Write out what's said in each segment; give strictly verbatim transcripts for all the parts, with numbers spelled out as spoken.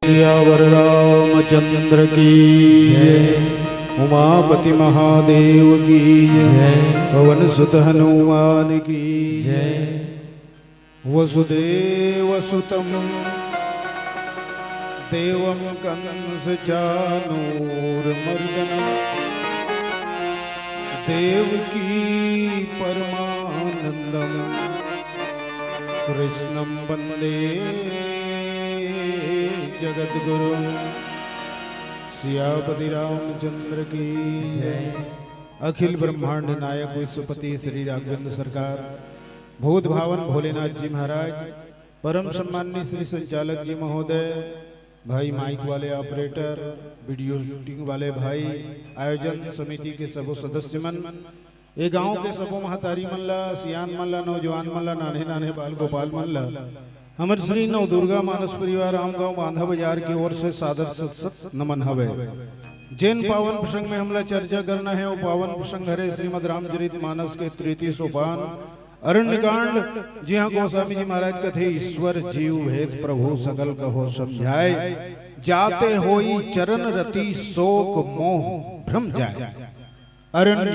सियावर रामचंद्र की जय। उमापति महादेव की जय। पवन सुत हनुमान की जय। वसुदेव सुतं देवं कंस चानूर मर्दनम, देवकी परमानंदम, कृष्णं वंदे जगद्गुरु। सियापति रामचंद्र की जय। अखिल ब्रह्मांड नायक विश्वपति श्री राघवेंद्र सरकार, भूत भावन भोलेनाथ जी महाराज, परम सम्माननीय श्री संचालक जी महोदय, भाई माइक वाले ऑपरेटर, वीडियो शूटिंग वाले भाई, आयोजन समिति के सबो सदस्य मन, ए गांव के सबो महतारी मन ला, सियान मन ला, नौजवान मन ला, नान्हे नान्हे बाल गोपाल मन ला हमर श्री नवदुर्गा मानस परिवार रामगांव बांधा बाजार की ओर से सादर सत सत नमन हवे। जेन पावन प्रसंग में हमला चर्चा करना है, वो पावन प्रसंग हरे श्रीमद रामचरित मानस के तृतीय सोपान अरण्यकांड, जिहां गोस्वामी जी महाराज कथे, "ईश्वर जीव भेद प्रभु सकल कहो समझाए, जाते होई चरण रति सोक मोह भ्रम जाए।" अरण्य,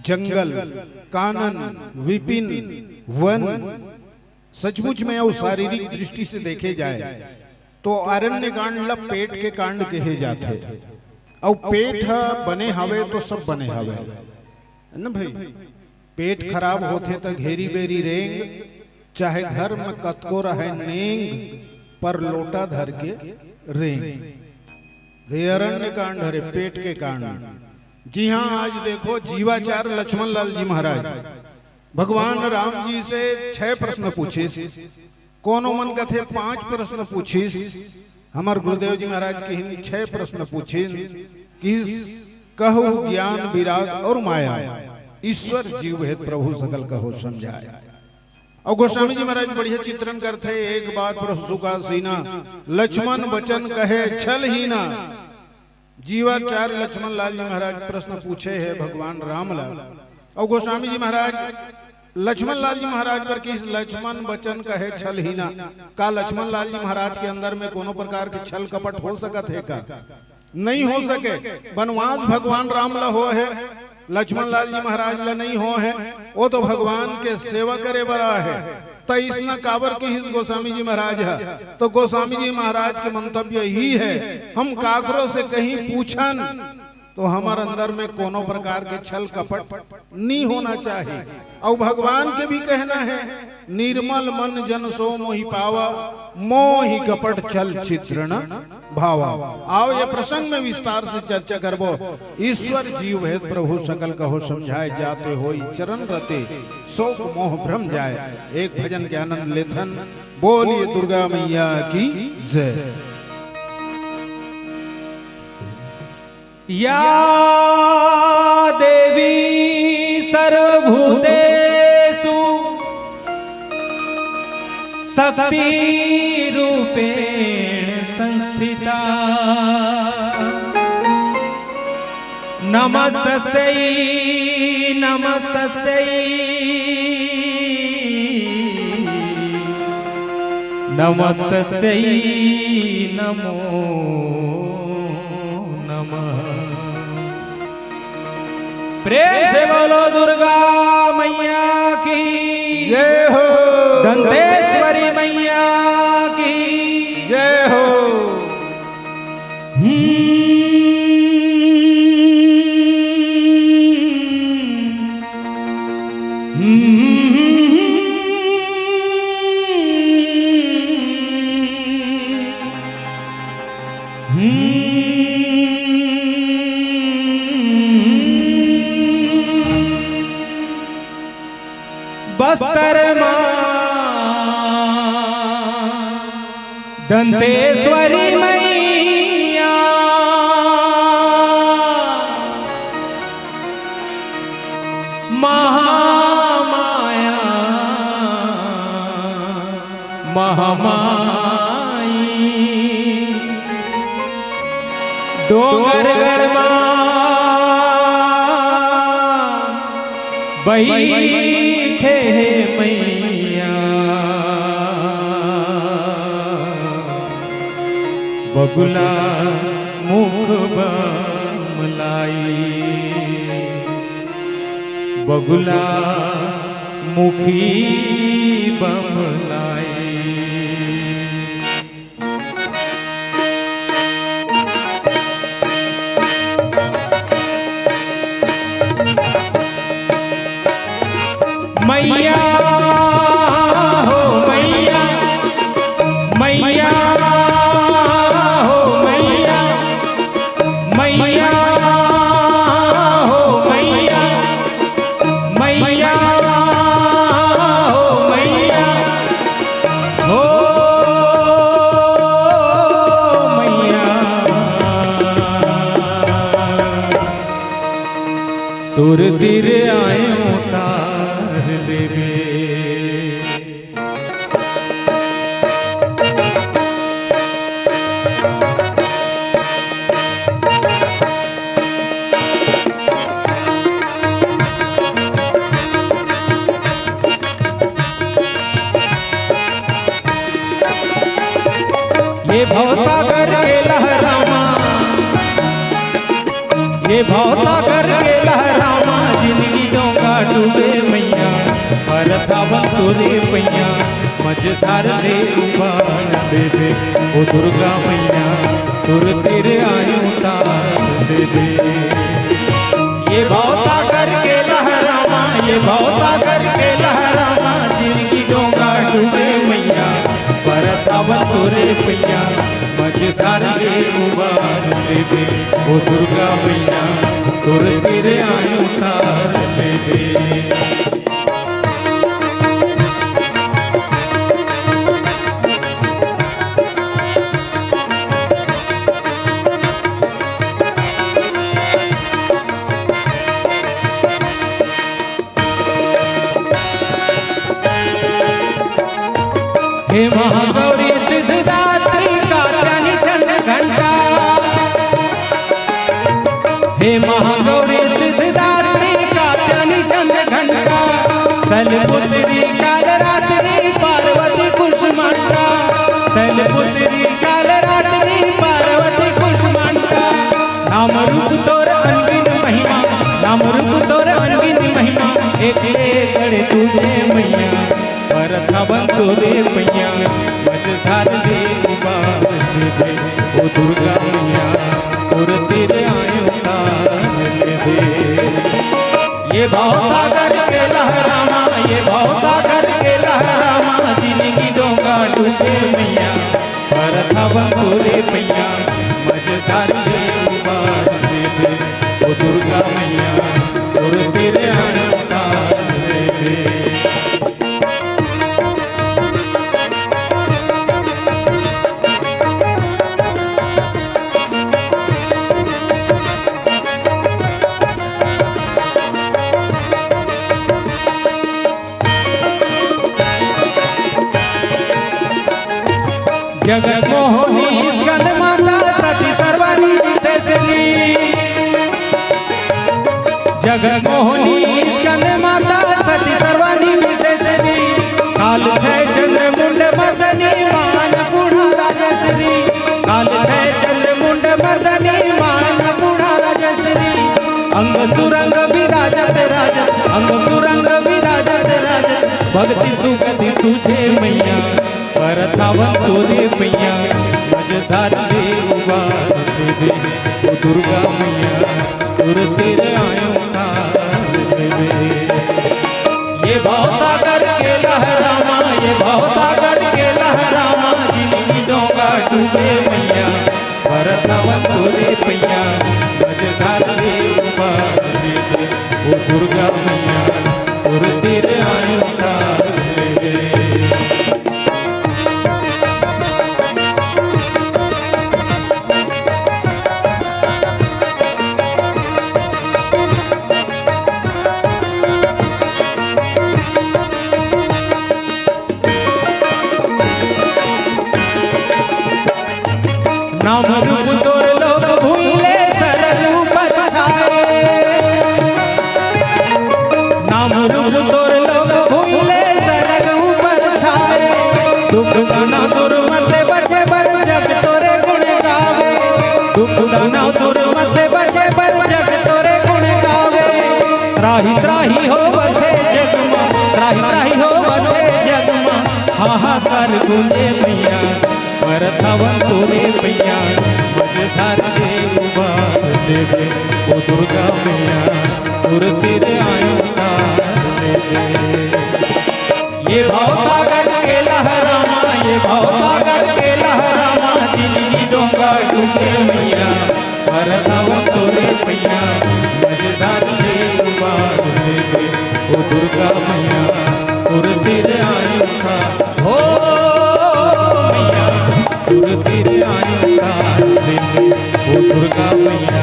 जंगल, कानन, विपिन, वन, सचमुच में अउ शारीरिक दृष्टि से देखे जाए तो अरण्य कांड ला पेट के कांड कहे जाथे। अउ पेट ह बने हवे तो सब बने हवे, है ना भाई? पेट खराब होथे त घेरी बेरी रेंग, चाहे घर में कतको रहे नेंग, पर लोटा धर के रेंग। ये अरण्य कांड हरे, पेट के कांड। जी हाँ, आज देखो जीवाचार लक्ष्मण लाल जी महाराज भगवान राम जी से छह प्रश्न पूछिस, कोनो मन कथे पांच प्रश्न पूछिस, हमर गुरुदेव जी महाराज किहिन छह प्रश्न पूछिन, किस कहु ज्ञान विराग और माया, ईश्वर जीव भेद प्रभु सकल कहो समझाय। और गोस्वामी जी महाराज बढ़िया चित्रण करथे, एक बार प्रभु सुखासीना, लक्ष्मण वचन कहे छल ही ना। जीवाचार्य लक्ष्मण लाल जी महाराज प्रश्न पूछे हे भगवान राम ला, और गोस्वामी जी महाराज लक्ष्मण लाल जी महाराज बर किस लक्ष्मण वचन कहे छल ही ना। का लक्ष्मण लाल जी महाराज के अंदर में कोनो प्रकार के छल कपट हो सकत हे का? नहीं हो सके। वनवास भगवान राम ला हो हे, लक्ष्मण लाल जी महाराज ला नहीं हो हे, वो तो भगवान के सेवा करे बर आए हे। त इसना काबर किहिस गोस्वामी जी महाराज ह? तो गोस्वामी जी महाराज के मंतव्य ही हे, हम काकरो से कहीं पूछन तो हमर अंदर में कोनो प्रकार के छल कपट नहीं होना चाहिए। और भगवान के भी कहना है, "निर्मल मन जन सो मोहि पावा, मोहि कपट छल छिद्र न भावा।" आओ ये प्रसंग में विस्तार से चर्चा करबो। ईश्वर जीव भेद प्रभु सकल कहो समझाय, जाते होई चरण रते सोक मोह भ्रम जाय। एक भजन के आनंद लेथन। बोलिए दुर्गा मैया की जय। या देवी सर्वभूतेषु शक्तिरूपेण संस्थिता। नमस्तस्यै, नमस्तस्यै, नमस्तस्यै नमो नमः। प्रेम से बोलो दुर्गा मैया की जय हो। दंतेश्वरी मैया की जय हो। बस्तर मा दंतेश्वरी मैया महामाया महामाई। डोंगरगढ़ मा बइठे हे मैया। बगुला मुख बमलाई, बगुला मुखी बमलाई। मैया हो मैया, मैया हो मैया, मैया हो मैया, मैया हो मैया, हो मैया। तोर तीर आयो तार लेबे। ये भवसागर के लहरा मा, ये भवसागर के लहरा मा, जिनगी डोंगा डूबे मैया, परत हावन तोरे पैया, मझधार ले उबार लेबे, ओ दुर्गा मैया, तोर तीर आयो तार लेबे। ये भवसागर के लहरा मा, ये भवसागर के लहरा मा, जिनगी डोंगा डूबे मैया, परत हावन तोरे पैया, मझधार ले उबार लेबे, ओ दुर्गा मैया, तोर तीर आयो तार लेबे। हे महागौरी सिद्धिदात्री कात्यायनी चंद्र घंटा, हे महागौरी सिद्धिदात्री कात्यायनी चंद्र घंटा, शैलपुत्री कालरात्रि पार्वती कुष्मांडा, शैलपुत्री कालरात्रि पार्वती कुष्मांडा। नाम रूप तोर अनगिन महिमा, नाम रूप तोर अनगिन महिमा, एक ले एकड़ तुझे मैया। परत हावन तोरे पैया, मझधार ले उबार लेबे, ओ दुर्गा मैया, तोर तीर आयो तार लेबे। ये भवसागर के लहरा मा, ये भवसागर के लहरा मा, जिनगी डोंगा डूबे मैया, परत हावन तोरे पैया, मझधार ले उबार लेबे, ओ दुर्गा मैया, तोर तीर आयो तार लेबे। जगत मोहिनी स्कंद माता सती सर्वानी विशेषनी। जगत मोहिनी स्कंद माता सती सर्वानी विशेषनी। काल छै चंद्र मुंड मर्दनी मान बूढ़ा राजश्री। काल छै चंद्र मुंड मर्दनी मान बूढ़ा राजश्री। अंग सुरंग विराजत राजत, अंग सुरंग विराजत राजत, भक्ति सुगति सूझे मैया। परत हावन तोरे पैया, मझधार ले उबार लेबे, ओ दुर्गा मैया, तोर तीर आयो तार लेबे। ये भवसागर के लहरा मा, ये भवसागर के लहरा मा, जिनगी डोंगा डूबे मैया, परत हावन तोरे पैया, मझधार ले उबार लेबे, ओ दुर्गा मैया, तोर तीर आयो तार लेबे। नाम रूप तोर लोक भुइँले सरग ऊपर छाए। नाम रूप तोर लोक भुइँले सरग ऊपर छाए। दुख तनाव दूर मते बचे बर जग तोरे गुण हाहाकार गूंजे मैया, परत हवन तोरे पैया, मझधार ले उबार लेबे, ओ दुर्गा मैया, तोर तीर आयो तार लेबे। ये भवसागर के लहरा मा, ये भवसागर के लहरा मा, जिनगी डोंगा डूबे मैया, परत हवन तोरे पैया, मझधार ले उबार लेबे, ओ दुर्गा मैया, तोर तीर आयो तार, हो मैया, तोर तीर आयो तार लेबे, ओ दुर्गा मैया,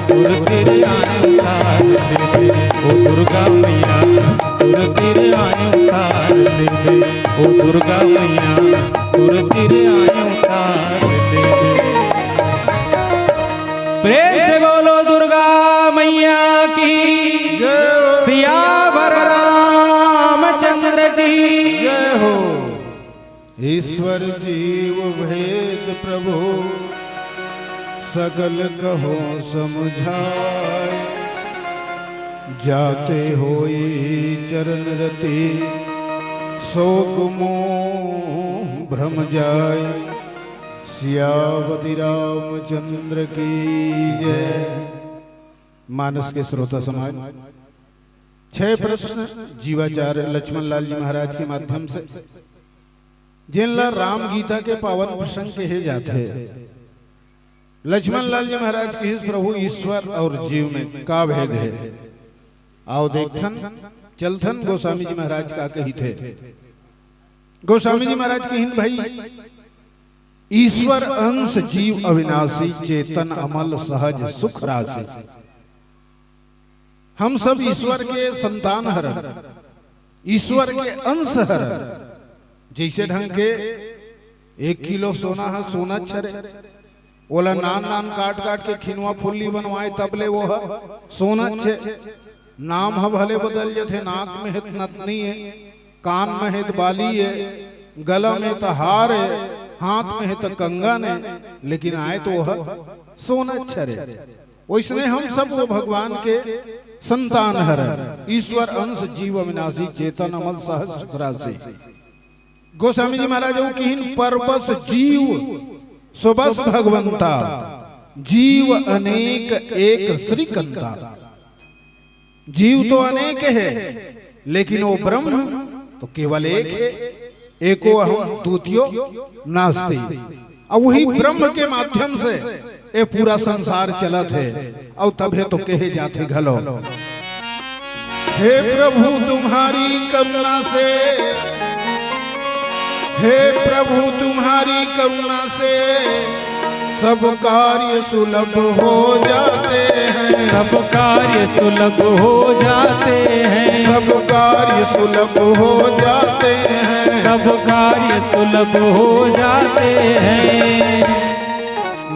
तोर तीर आयो तार लेबे, ओ दुर्गा मैया, तोर तीर आयो तार लेबे, ओ दुर्गा मैया, तोर तीर आयो तार लेबे। प्रेम से बोलो दुर्गा मैया की, जय हो। सियावर रामचंद्र की। जय हो। ईश्वर जीव भेद प्रभु, सगल कहो समझाय। जाते होई चरण रति, सोक मोह भ्रम जाय। सियावति रामचंद्र की जय। मानस के श्रोता समाज, छह प्रश्न जीवाचार्य लक्ष्मण लाल जी महाराज के माध्यम से, जिन ला राम गीता के पावन प्रसंग कहे जाथे। लक्ष्मण लाल जी महाराज कहिस, प्रभु ईश्वर और जीव में का भेद है? आओ देखथन, चलथन गोस्वामी जी महाराज का कहिथे। गोस्वामी जी महाराज कहिन, भाई, ईश्वर अंश जीव अविनाशी, चेतन अमल सहज सुख राशि। हम सब ईश्वर के संतान हरन, ईश्वर के अंश हरन। जैसे ढंग के एक किलो सोना ह सोना छरे, ओला नान नान काट काट के खिनवा फुल्ली बनवाए, तब ले वो ह सोना छे। नाम ह भले बदल जथे, नाक में हे त नथनी है, कान में हे त बाली है, गला में त हार है, हाथ में हे त कंगन है, लेकिन आए तो वह सोना छरे। वैसने हम सब वो भगवान के संतान हरन, ईश्वर अंश जीव अविनाशी, चेतन अमल सहज सुख राशि। गोस्वामी जी महाराज वो किहिन, परबस जीव सुबस भगवंता, जीव अनेक एक श्रीकंता। जीव तो अनेक है, लेकिन वो ब्रह्म तो केवल एक है। एको अहम द्वितीयो नास्ति। अब वही ब्रह्म के माध्यम से ये पूरा संसार चलत है, और तभे तो कहे जाथे घलो, हे प्रभु तुम्हारी करुणा से, हे प्रभु तुम्हारी करुणा से सब कार्य सुलभ हो जाते हैं। सब कार्य सुलभ हो जाते हैं। सब कार्य सुलभ हो जाते हैं। सब कार्य सुलभ हो जाते हैं।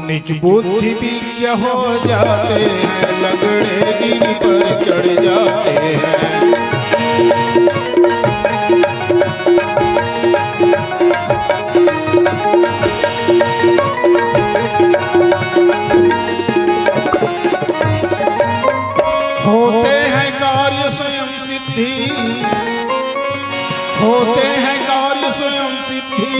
निज बुद्धि विज्ञ हो जाते हैं, लगड़े गिर पर चढ़ जाते हैं। होते हैं कार्य स्वयं सिद्धि, होते हैं कार्य स्वयं सिद्धि,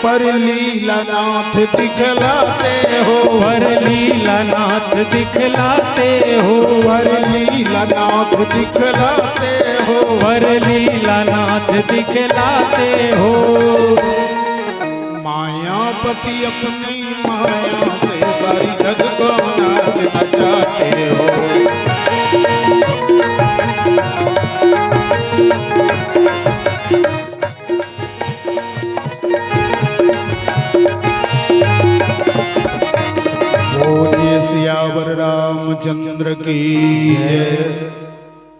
पर लीलानाथ दिखलाते हो। पर लीलानाथ दिखलाते हो। पर लीलानाथ दिखलाते हो। पर लीलानाथ दिखलाते हो। मायापति अपनी माया से सारी जग को नाच नचाते हो। बोलिए सियावर रामचंद्र की जय।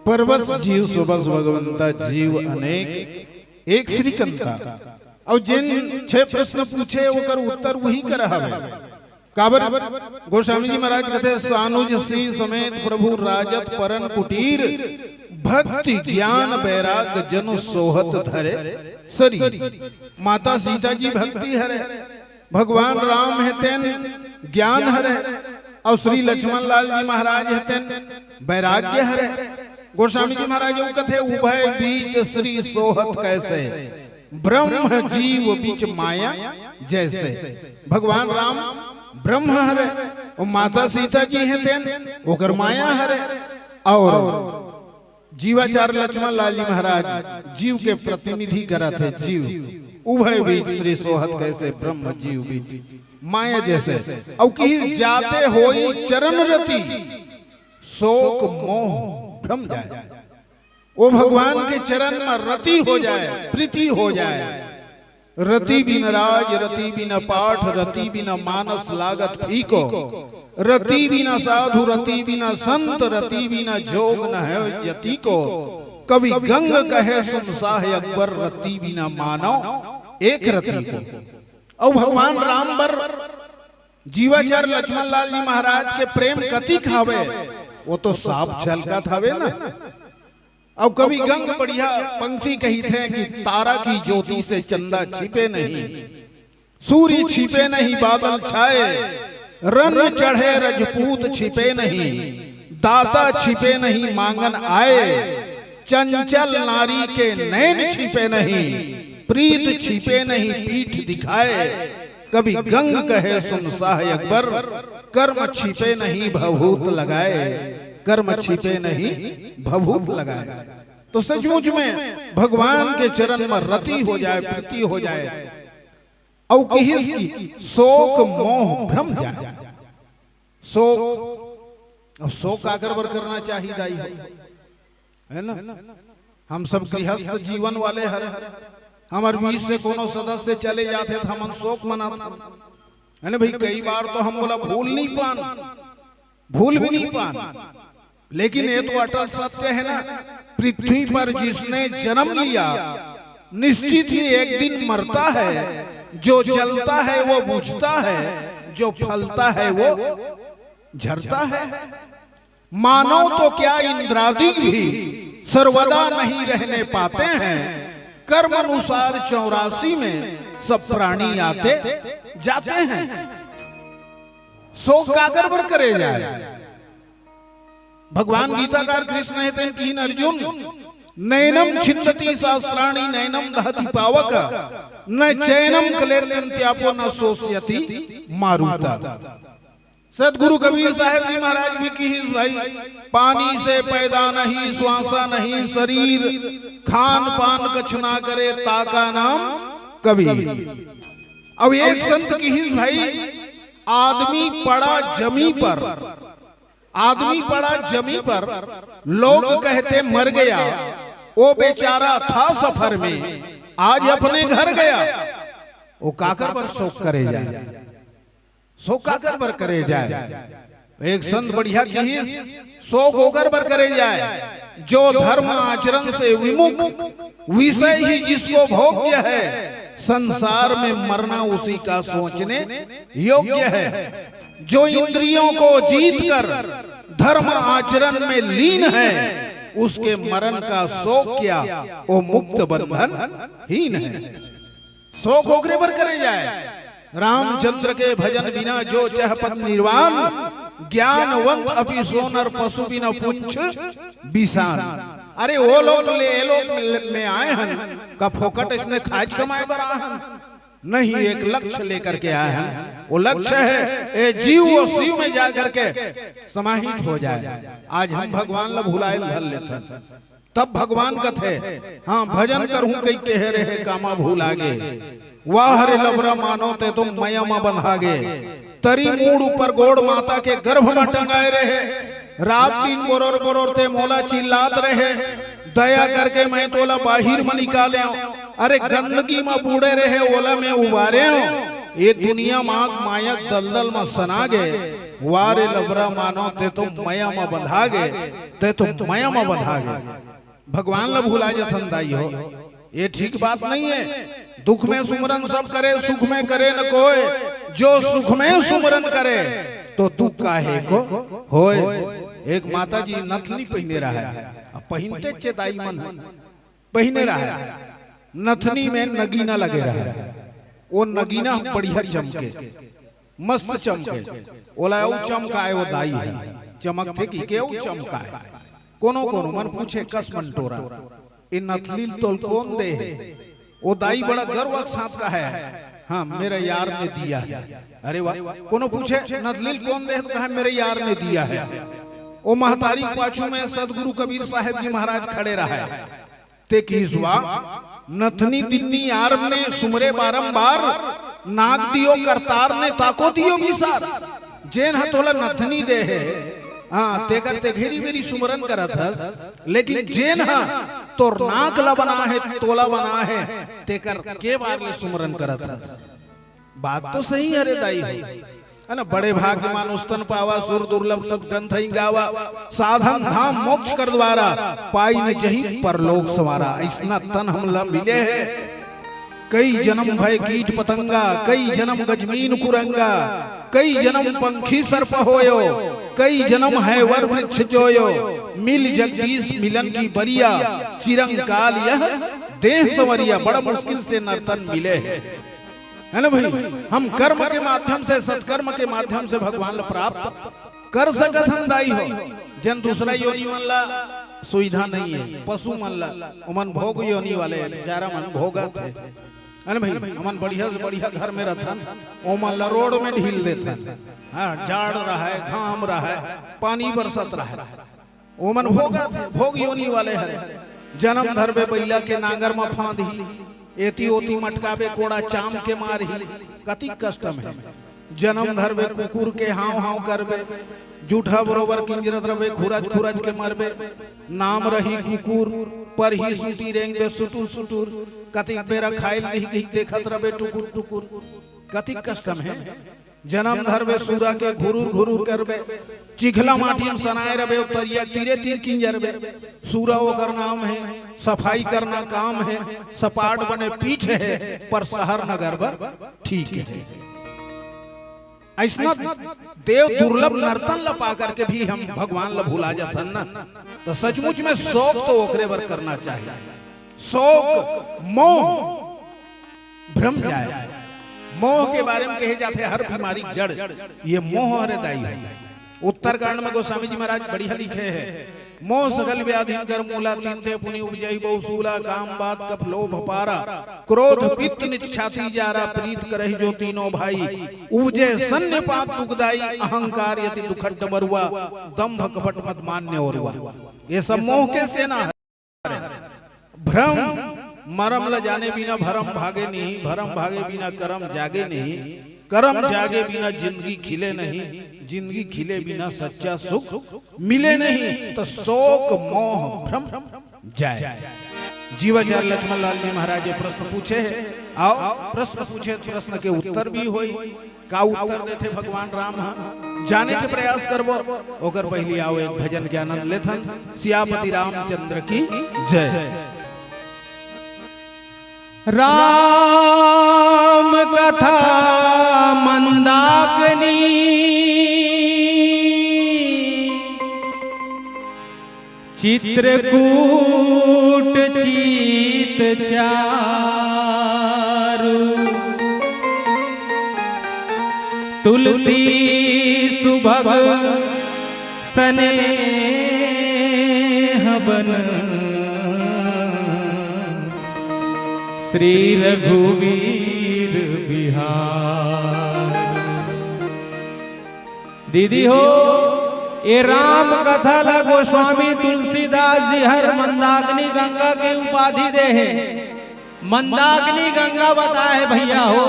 परबस जीव सुबस भगवंता, जीव अनेक एक श्रीकंता। और जिन छह प्रश्न पूछे, ओकर उत्तर वही कर हवे। काबर? गोस्वामी जी महाराज कहते, सानुज सी समेत प्रभु राजत परन कुटीर, भक्ति ज्ञान बैराग जनु सोहत धरे शरीर। माता सीता जी भक्ति हरे, भगवान राम हे तेन ज्ञान हरे, और श्री लक्ष्मण लाल जी महाराज हे तेन वैराग्य हरे। गोस्वामी जी महाराज वो कथे, उभय बीच श्री सोहत कैसे, ब्रह्म जीव बीच माया जैसे। भगवान राम ब्रह्म हरे, अउ माता सीता जी हे तेन, ओकर माया हरे। अउ जीवाचार्य लक्ष्मण लाल जी महाराज जीव के प्रतिनिधि करत हे, जीव उभय बीच श्री सोहत कैसे ब्रह्म जीव बीच माया जैसे। अउ किहिस जाते होई चरण रति, शोक मोह भ्रम जाए। ओ भगवान के चरण म रति हो जाए, प्रीति हो जाए। रति बिन राज, रति बिन पाठ, रति बिन मानस लागत फीको। रति बिन साधु, रति बिन संत, रति बिन जोग न है जति को। कवि गंग कहे सुन साह अकबर, रति बिन मानव एक रति को। अउ भगवान राम बर जीवाचार्य लक्ष्मण लाल जी महाराज के प्रेम कतिक हवे, वो तो साफ झलकत हवे ना। अउ कवि गंग बढ़िया पंक्ति कहिथे कि तारा की ज्योति से चंदा छिपे नहीं, सूर्य छिपे नहीं बादल छाए, रन चढ़े रजपूत छिपे नहीं, दाता छिपे नहीं मांगन आए, चंचल नारी के नैन छिपे नहीं, प्रीत छिपे नहीं पीठ दिखाए। कवि गंग कहे सुन साह अकबर, कर्म छिपे नहीं भभूत लगाए, कर्म छिपे नहीं भभूत लगाए। तो सचमुच में भगवान के चरण म रति हो जाए, प्रीति हो जाए, अउ किहिस कि शोक मोह भ्रम जाए। शोक, अब शोक काकर बर करना चाहिए दाई हो, है ना? हम सब गृहस्थ जीवन वाले हरे, हमर बीच से कोनो सदस्य चले जाथे त हमन शोक मनाथन, है ना भाई? कई बार तो हम ओला भूल नहीं पान, भूल भी नहीं पान। लेकिन ये तो अटल सत्य है ना, पृथ्वी पर जिसने जन्म लिया, निश्चित ही एक दिन मरता है। जो जलता है वो बुझता है, जो फलता है वो झरता है। मानव तो क्या इंद्रादि भी सर्वदा नहीं रहने पाते हैं। कर्म अनुसार चौरासी में सब प्राणी आते जाते हैं। शोक काकर बर करे जाए? भगवान गीताकार कृष्ण हे तेन किहिन, अर्जुन, नैनम छिन्दति शास्त्राणि नैनम दहति पावक, न चैनम क्लेद्यन्त्यापो न शोष्यति मारुत। सतगुरु कबीर साहेब जी महाराज भी किहिस भाई, पानी से पैदा नहीं, श्वासा नहीं शरीर, खान पान कछु ना करे, ताका नाम कबीर। अब एक संत किहिस भाई, आदमी पड़ा जमी पर, आदमी पड़ा जमी पर, लोग कहते मर गया, वो बेचारा था सफर में, आज अपने घर गया। वो काकर बर शोक करे जाए? शोक काकर बर करे जाए? एक संत बढ़िया किहिस, शोक ओकर बर करे जाए, जो धर्म आचरण से विमुख, विषय ही जिसको भोग्य है, संसार में मरना उसी का सोचने योग्य है। जो इंद्रियों को जीत कर धर्म आचरण में लीन है, उसके मरण का शोक क्या, वो मुक्त बंधन हीन है। शोक ओकरे बर करे जाए। रामचंद्र के भजन बिना जो चहपत निर्वाण, ज्ञानवंत अपि सो नर पशु बिन पुंछ बिसान। अरे वो लोग ले, ये लोग में आए हन, का फोकट इसने खाज कमाए बर आए हन? नहीं, एक लक्ष्य लेकर के आए हन। वो लक्ष्य है, ए जीव वो शिव में जा करके समाहित हो जाए। आज हम भगवान ला भुलाए धर लेथन। तब भगवान कथे, हाँ, भजन करहूं कई कहे रहे, कामा भूला गे। वाह रे लबरा मानो, ते तो मया म बंधा गे। तरी मूड़ ऊपर गोड़ माता के गर्भ म टंगाए रहे। रात दिन बोरोर बोरोर ते मोला चिल्लात रहे, दया करके मैं तोला बाहिर म निकालेंव। अरे गंदगी म बूड़े रहे, ओला मैं उबारेंव। ये दुनिया माग मायक दलदल म सना गे। वाह रे लबरा मानो, ते तो मया म बंधा गे, ते तो मया म बंधा गे। भगवान ला भुला जथन दाई हो, ये ठीक बात नहीं है। दुख में सुमरन सब करे, सुख में करे न कोय, जो सुख में सुमरन करे, तो दुख काहे को होय। एक माता जी नथनी पहिने रहे, अब पहिनते चे दाई मन पहिने रहे, नथनी में नगीना लगे रहे, वो नगीना बढ़िया चमके, मस्त चमके, ओला अउ चमकाए वो दाई ह, चमकथे कहिके अउ चमकाए। कोनो कोनो मन पूछे कस मन टोरा, ए नथली ल तोल कोन दे हे? वो दाई बड़ा गर्व के साथ कहे, "हाँ, मेरे यार ने दिया है।" अरे वाह, कोनो पूछे, "नथनी ल कोन दे?" तो कहे, "मेरे यार ने दिया है।" वो महतारी के पाछू में सदगुरु कबीर साहेब जी महाराज खड़े रहे। ते किहिस वा, "नथनी दिन्नी यार ने सुमरे बारंबार, नाग दियो करतार ने ताको दियो बिसार।" जेन ह तोला नथनी दे हे, हाँ, तेकर ते घेरी बेरी सुमरन करत हस, लेकिन जेन ह तोर नाक ला बना हे, तोला बना हे, तेकर के बार ले सुमरन करत हस? बात तो सही हे रे दाई हो, है ना? "बड़े भाग्य मानुष तन पावा, सुर दुर्लभ सत ग्रंथ ही गावा, साधन धाम मोक्ष कर द्वारा, पाई न जही परलोक संवारा।" अइसना तन हमला मिले हे। कई जन्म भय कीट पतंगा, कई जन्म गजमीन कुरंगा, कई जन्म पंखी सर्प होयो, कई जन्म है वर वृक्ष जोयो, मिल जगदीश मिलन की बरिया, चिरंकाल यह देह संवरिया। बड़ा मुश्किल से नरतन मिले हे, है ना भाई? हम कर्म के माध्यम से, सत्कर्म के माध्यम से भगवान ल प्राप्त कर सकत हन दाई हो। जेन दूसरा योनि मन ला सुविधा नहीं है, पशु मन ला, ओमन भोग योनि वाले हे, बेचारा मन भोगत हे। अरे भाई, हमन बढ़िया से बढ़िया घर में रथन, ओमन ला रोड में ढील देथन। हाँ, जाड़ रहे, घाम रहे, पानी बरसत रहे, ओमन भोगत हे, भोग योनि वाले हरे। जन्म धरबे बइला के नांगर म फांदही, एती ओती मटकाबे कोड़ा चाम के मारही, कतिक कष्टम हे। जन्म धरबे कुकुर के हांव हांव करबे, जूठा बरोबर किंजरत रबे, खुरच खुरच के मरबे। नाम रही कुकुर, परही सूटी रेंगबे सुटुर सुटुर, कतिक बेरा खाइल दिही कहिके देखत रबे टुकुर टुकुर, कतिक कष्टम हे। जन्म धरबे सूरा के घुरुर घुरुर करबे, चिखला माटी म सनाए रबे, तरिया तीरे तीर किंजरबे। सूरा ओकर नाम हे, सफाई करना काम हे, सपाट बने पीठ हे, पर शहर नगर बर ठीक हे। अइसना देव दुर्लभ नरतन ल पा करके भी हम भगवान ल भुला जाथन ना, तो सचमुच में शोक तो ओकरे बर करना चाहिए। शोक, मोह, भ्रम जाए। मोह के बारे में कहे जाथे हर बीमारी के जड़ ये मोह हरे दाई हो। उत्तरकांड में गोस्वामी जी महाराज बढ़िया लिखे हे, "मोह सकल व्याधिन कर मूला, तिनते पुनि उपजही बहु सूला, काम बात कफ लोभ पारा, क्रोध पित्त नित छाती जारा, प्रीत करही जो तीनों भाई, उपजे सन्निपात दुखदाई, अहंकार यति दुखड डमरुआ, दंभ कपट मद मान्य ओरुआ।" ये सब मोह के सेना हे। भ्रम, मरम ल जाने बिना भरम भागे नहीं, भरम भागे बिना करम जागे नहीं, करम जागे बिना जिंदगी खिले नहीं, जिंदगी खिले बिना सच्चा सुख मिले नहीं। तो शोक मोह भ्रम जाए। जीवाचार्य लक्ष्मण लाल जी महाराज ये प्रश्न पूछे हे, आओ प्रश्न पूछे, प्रश्न के उत्तर भी होई। का उत्तर देथे भगवान राम ह, जाने के प्रयास करबो। ओकर पहिली आओ एक भजन के आनंद लेथन। सियापति रामचंद्र की जय। राम कथा मंदाकिनी, चित्रकूट चित चारु, तुलसी सुभग सनेह बन, श्री रघुवीर बिहार। दीदी हो, ये राम कथा ला गोस्वामी तुलसीदास जी हर मंदाकिनी गंगा के उपाधि दे हे। मंदाकिनी गंगा बताए हे भैया हो।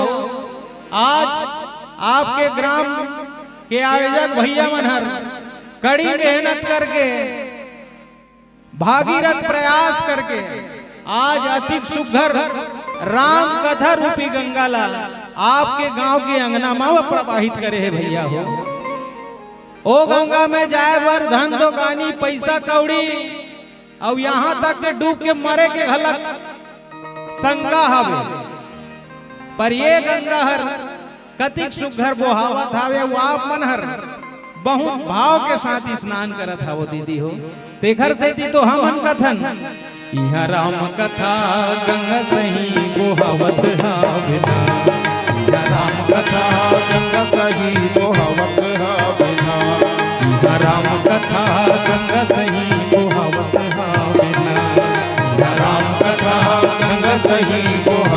आज आपके ग्राम के आयोजक भैया मन हर कड़ी मेहनत करके भागीरथ प्रयास करके आज अतिक सुघर राम कथा रूपी गंगा ला आपके गांव के अंगना म प्रवाहित करे हे भैया हो। ओ गंगा में जाए बर धन दोकानी, पैसा कौड़ी, अउ यहाँ तक के डूब के मरे के घलक शंका हवे, पर ये गंगा हर कतिक सुघर बोहावत हावे, अउ आप मन हर बहुत भाव के साथ स्नान करत हावो दीदी हो। तेखर सेती तो हमन कथन, इहाँ राम कथा गंगा सही बोहावत हावे ना। इहाँ राम कथा गंगा सही बोहावत हावे ना। इहाँ राम कथा गंगा सही बोहावत हावे ना। इहाँ राम कथा गंगा सही बोहावत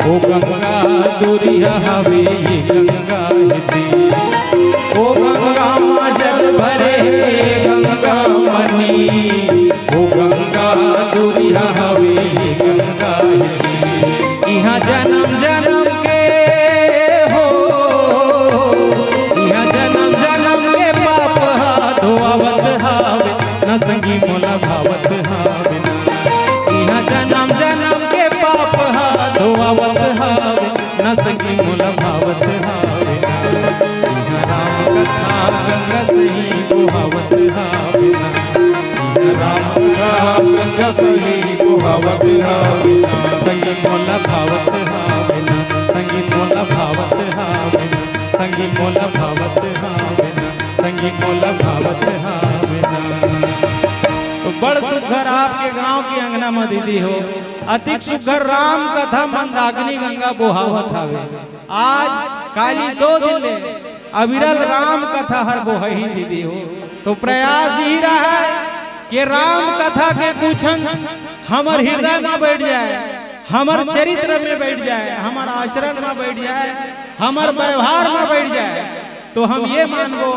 ओ गंगा दूरिहा हवे ये गंगा हे तीर, ओ गंगा माँ जल भरे गंगा मनी, ओ गंगा दूरिहा हवे ये गंगा हे तीर। इहाँ जनम जनम के हो, इहाँ जनम जनम के पाप हा धोआवत हावे, न संगी मोला भावत हावे ना। इहाँ जनम जनम के पाप हा धोआवत हावे, न संगी मोला भावत हावे ना। इहाँ राम कथा गंगा सही बोहावत हावे ना। इहाँ राम कथा गंगा सही बोहावत हावे ना। संगी मोला भावत हावे ना, संगी मोला भावत हावे ना, संगी मोला भावत हावे ना, संगी मोला भावत हावे ना। तो बड़ सुघर आपके गांव के अंगना म दीदी हो, अतिक सुघर राम कथा मंदाकिनी गंगा बोहावत हावे। आज काली दो दिन ले अविरल राम कथा हर बोहही दीदी हो। तो प्रयास यही रहा है कि राम कथा के कुछ अंश हमर हृदय में बैठ जाए, हमर चरित्र में बैठ जाए, हमर आचरण में बैठ जाए, हमर व्यवहार में बैठ जाए। तो हम ये मानबो,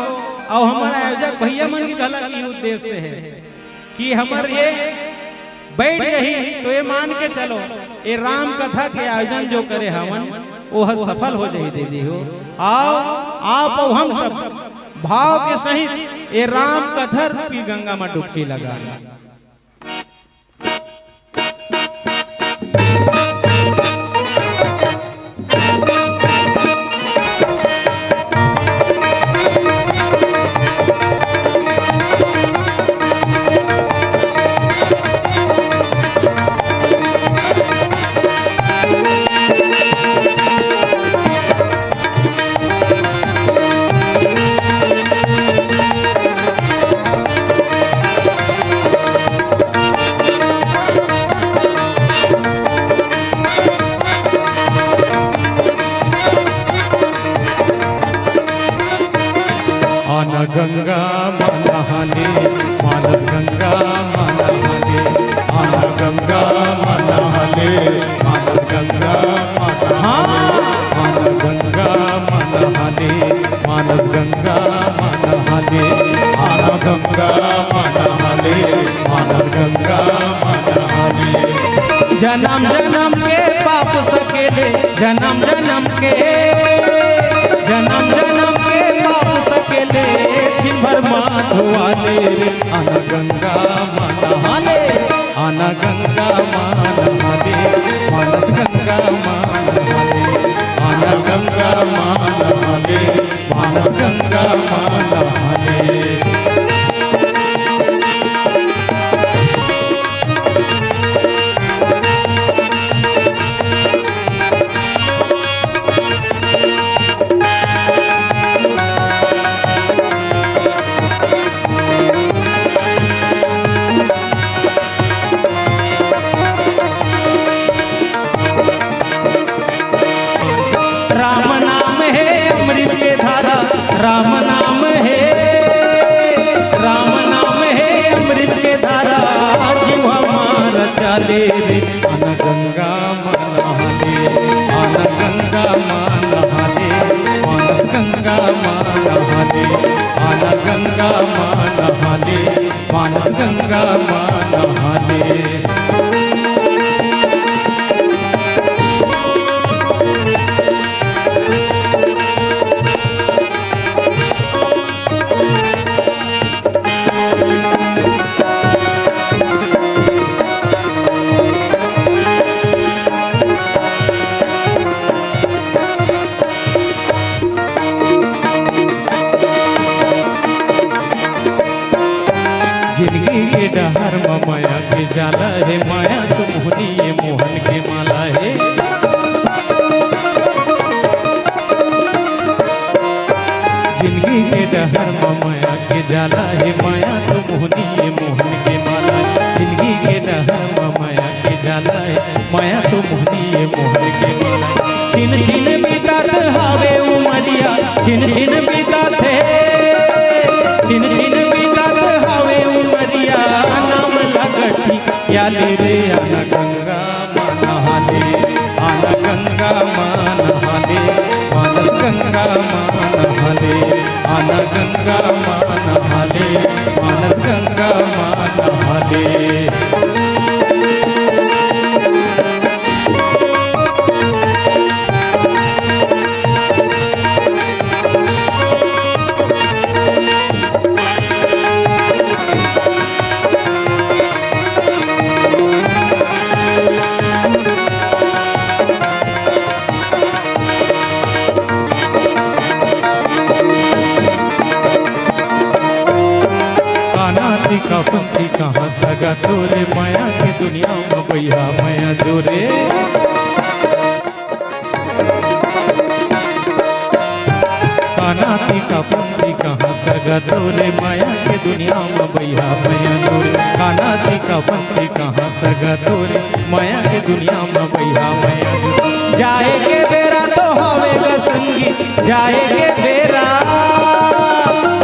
और हमर आयोजक भैया मन के घलक ई उद्देश्य है कि हमर ये बैठ जाही, तो ये मान के चलो, ये राम कथा के आयोजन जो करे हवन, वो ह सफल हो जाही दीदी हो। आओ, आप और हम सब भाव के सहित ये राम कथा रूपी गंगा में डुबकी लगा। आना गंगा मा नहाले, मानस गंगा मा नहाले। आना गंगा मा नहाले, मानस गंगा मा नहाले। आना गंगा मा नहाले, मानस गंगा मा नहाले। आना गंगा मा नहाले, मानस गंगा मा नहाले। जनम जनम के पाप सकेले, जनम जनम के, जनम जनम के पाप सकेले, छिन भर मा धोवाले रे। आना गंगा मा नहाले, आना गंगा मा नहाले, मानस गंगा मा नहाले। आना गंगा मा नहाले, मानस गंगा मा नहाले। राम नाम हे अमृत के धारा, राम नाम हे, राम नाम हे अमृत के धारा, जीवा मार चाले रे। आना गंगा मा नहाले, आना गंगा मा नहाले, मानस गंगा मा नहाले। आना गंगा मा नहाले, मानस गंगा मा नहाले। जिंदगी के डहर म मया के जाला हे, मया तो मोहनी ये मोहन के माला हे। जिंदगी के डहर म मया के जाला हे, मया तो मोहनी ये मोहन के माला हे। जिंदगी के डहर म मया के जाला हे, मया तो मोहनी ये मोहन के माला हे। छिन छिन बीतात हावे उमरिया, छिन छिन बीतात हे, छिन छिन बीतात हावे उमरिया, नाम ला गठी याले रे। आना गंगा मा नहाले, आना गंगा का तोरे माया के दुनिया म बइहा मया जोरे। काना ती का पंथी कहाँ सगा तोरे माया के दुनिया म बइहा मया जोरे। काना ती का पंथी कहाँ सगा तोरे माया के दुनिया म बइहा मया जोरे। जाए के बेरा तो हवे ग संगी, जाए के बेरा,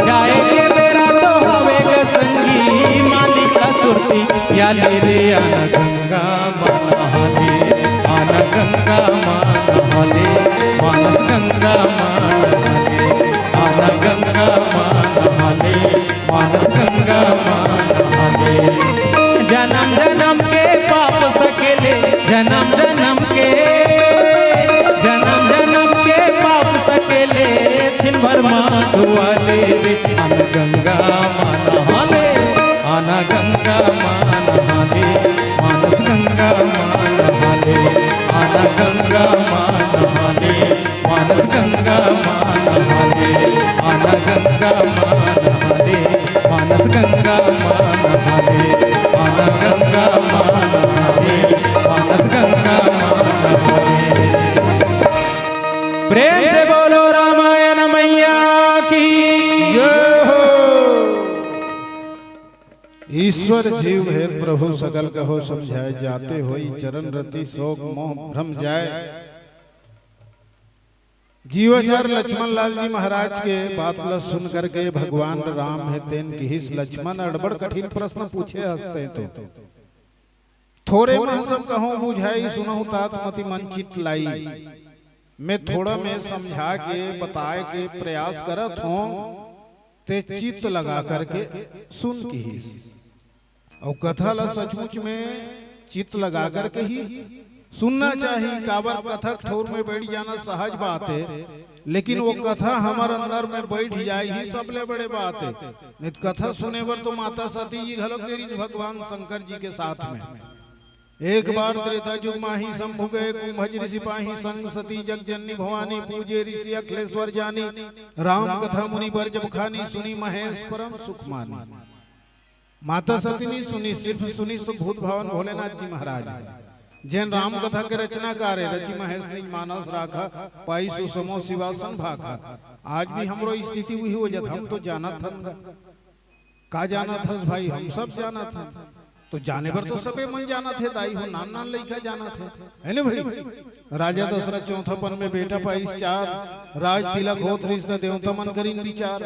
जाए के बेरा तो हवे ग संगी, मालिक का सुरती या ले रे। आना गंगा माँ नहा ले, आना गंगा माँ नहा ले, मानस गंगा माँ नहा ले, आना गंगा माँ नहा ले, मानस गंगा माँ नहा ले। जन्म जन्म के पाप सकेले, जन्म जन्म के, जन्म जन्म के पाप सकेले, छिन भर माँ धुआ ले रे। आना गंगा माँ नहा ले, आना गंगा माँ नहा ले, मानस गंगा माँ नहा ले, आना गंगा माँ नहा ले, मानस गंगा माँ नहा ले, आना गंगा माँ नहा ले, मानस गंगा माँ नहा ले, आना गंगा माँ नहा ले, मानस गंगा माँ नहा ले। प्रेम से बोलो रामायण मैया की। जय हो। ईश्वर जीव हे प्रभु सकल कहो समझाए, जाते होई चरण रति शोक मोह भ्रम जाए। जीवाचार लक्ष्मण लाल जी महाराज के बात ल सुन करके भगवान राम हे तेन किहिस, लक्ष्मण अड़बड़ कठिन प्रश्न पूछे हस तैं तो। थोरे मह सब कहूँ बुझाई, सुनहु तात मति मन चित लाई। मैं थोड़ा में समझा के बताए के प्रयास करत हों, ते चित लगा करके सुन किहिस। अउ कथा ला सचमुच में चित लगा करके ही सुनना चाही। काबर कथा के ठोर में बैठ जाना सहज बात हे, लेकिन वो कथा हमर अंदर में बैठ जाए ही सबले बड़े बात हे। नहीं तो कथा सुने बर तो माता सती जी घलो गे रिहिस भगवान शंकर जी के साथ में। एक बार त्रेता युग माही शंभु गए, कुंभज ऋषि पाही संग सती जग जननी भवानी, पूजे ऋषि अखिलेश्वर जानी, राम कथा मुनि बर जब खानी, सुनी महेश परम सुख मानी। माता सती नहीं सुनी, सिर्फ सुनी तो भूत भावन भोलेनाथ जी महाराज, जेन राम कथा के रचनाकार हे, रचि महेश निज मानस राखा, पाई सुसमो शिवासन भाखा। आज भी हमरो स्थिति वही हो जात, हम तो जानत हन गा। का जानत हस भाई? हम सब जानत हन। तो जाने बर तो सबे मन जानत हे दाई हो, नान नान लइका जानत हे, है ने भाई? राजा दशरथ चौथापन में बेटा पाइस चार, राज तिलक होत रिस त देवता मन करिन विचार।